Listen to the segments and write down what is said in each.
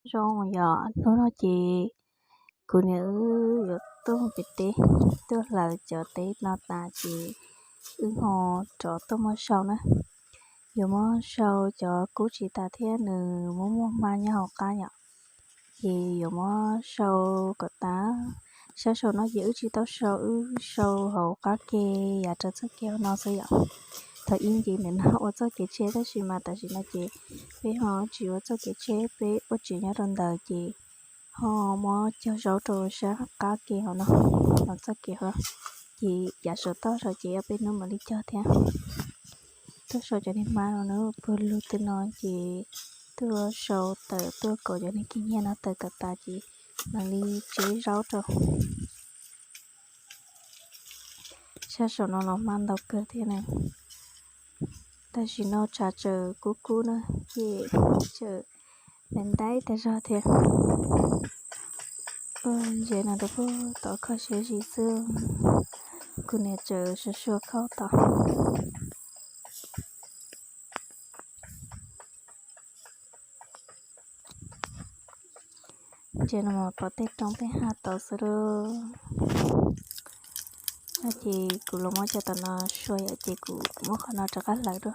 Zoo yog hnub no ces kuv niam wb yuav tuaj mus pem teb, tuaj hlawv cov teb no tas ces wb ho rov tuaj muab sau na. Yuav muab sau cov kub tsis tas thiab nws muaj muaj hma nyob hauv qab yom. Ces yuav muab sau kom tas. Sab saum no ces wb tsis tau sau, wb sau hauv qab ke yav rau txoj kev hauv no xwb yom. Thaum ib ntsis ntawm no ua txoj kev tsheb tab sis mas tam sim no ces peb ho tsis ua txoj kev tsheb, peb ua tsev nyob rau ntawd ces ho muab cog zaub rau sab qab ke hauv no, hauv txoj kev hauv. Ces yav saum toj saud ces ob peb hnub mam li cog thiab. Tuaj sau cov niag hma no na, puag lug twg no ces tuaj sau tawm tuaj kom cov niag kiag nyiaj no tawm kom tas ces mam li tseb zaub rau. Sab saum no los hma ntau kawg thiab na. Tam sim no tshav tseem kub kub na, ces tseem me ntaib tas zog thiab. Ntsia no rau puag tod kho siab zim xwb, kuv niam tseem suav suav khauj tod. Ntsia no mas pom tej roob tej hav tod xwb lauj. No ces kuv los muab cov tom no sua yom, ces kuv muab qhov no rov qab hlawv dua.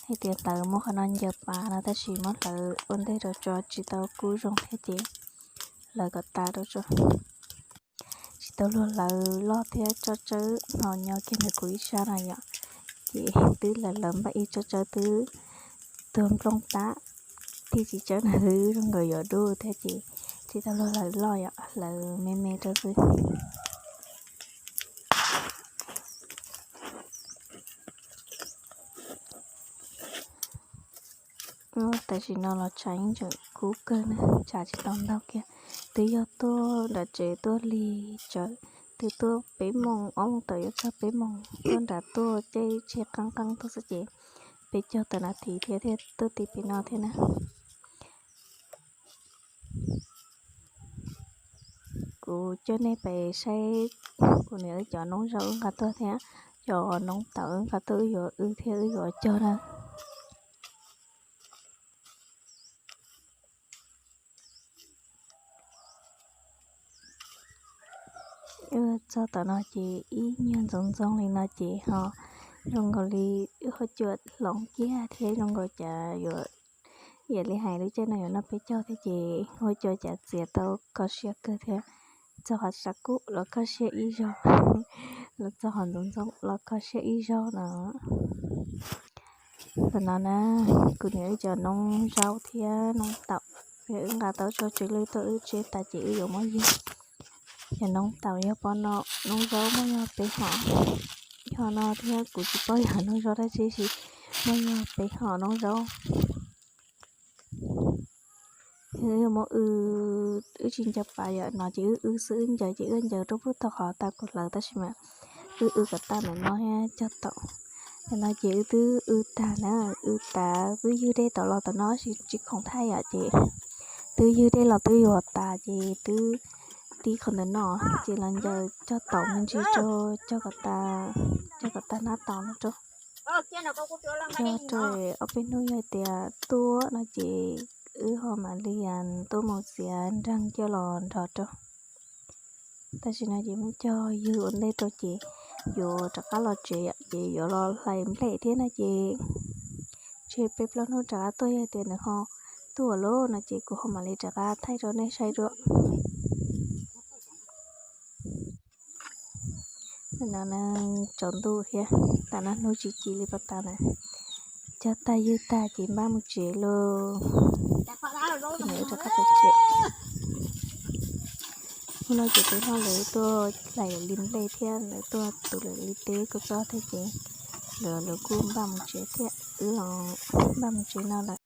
Hais tias hlawv muab qhov no ncaws pas no tab sis muab hlawv ua ntej rau tso tsis tau kub zoo thiab ces hlawv kom tas rau tso. Tsis tau luag hlawv loj thiab, tsob tsawb no nyob kiag ntawm kuv ib sab no yom, ces twb hlawv hlawv npaj ib tsob tsawb twb tuag nplooj tab, tib tsis tsawb no twb zoo nkaus yuav dub thiab ces tsis tau luag hlawv loj yom, hlawv me me rau xwb. Tam sim no los tshav yeej tseem kub kawg na, tshav tsis tau ntau kiag. Twb yog tuaj nram tsev tuaj lig tsawv, twb tuaj peb moos ob moos tawm yuav txog peb moos tuaj nram tuaj caij tsheb qeeb qeeb tuaj xwb ces peb caug tawm nas this thiab thiaj tuaj ti pem no thiab na. Kuv coj nej pem saib kuv niam wb cov noob zaub wb nqa tuaj thiab cov noob taum wb nqa tuaj wb yuav wb thiab wb yuav cog na. Wb txog tom no ces ib nyuag ntxoov ntxoo li no ces ho zoo nkaus li wb ho cua hloov kiag thiab zoo nkaus cas yuav, yam li hais lub caij no yuav noj peb caug thiab ces ho cua cas txiav tau kho siab kawg thiab. Txog qhov sab kub los kho siab ib zaug, los txog qhov ntxoov ntxoo los kho siab ib zaug no. Tam no na, kuv niam wb cov noob zaub thiab noob taum, yog wb nqa tau tso tsw lwj tuaj wb tseb tas ces wb yuav muab yug. Cov noob taum yog pov no, noob zaub muaj yog peb hom, yog no thiab kuv tsis paub yog noob zaub dab tsi, muaj yog peb hom noob zaub. Wb muab w, wb tsis ncaws pas yom, no ces wb w xwb, wb ncaws ces wb ncaws rau puag tom qhov tas kuv hlawv tab sis mas wb w kom tag ntawm no thiab cog taum. Tam no ces wb twb w tag na, w tas twb ywg dej tod los tom no tsis khoom thaij yom ces twb ywg dej los twb yuav tas ces twb tib qhov ntawm no ces los ncaws cog taum me ntsis rau, cog kom tas, cog kom tas hnab taum no rau. Cog rau ob peb hnub yog tias tuaj no ces wb ho mam li tuaj mus txiav nreeg coj los nrog rau. Tam sim no ces muab cog ywg ua ntej rau ces yuav rov qab los tsev yom, ces yuav los hlais nplej thiab no ces tseg peb plaub hnub rov qab tuaj, yog tias nws ho tuaj lawm no ces kuv ho mam li rov qab thaij rau nej saib dua. No tsaus ntuj thiab, tam no hnub tsis ci li pas tas na. Cog tag ywg tag ces npaj mus tsev lauj. Nws rov qab pem tsev. Hnub no ces peb hlob lawv tuaj hlais li nplej thiab lawv tuaj tu lawv li teb kua txob thiab ces lawv, lawv kuj npaj mus tsev thiab, wb los npaj mus tsev no lawm.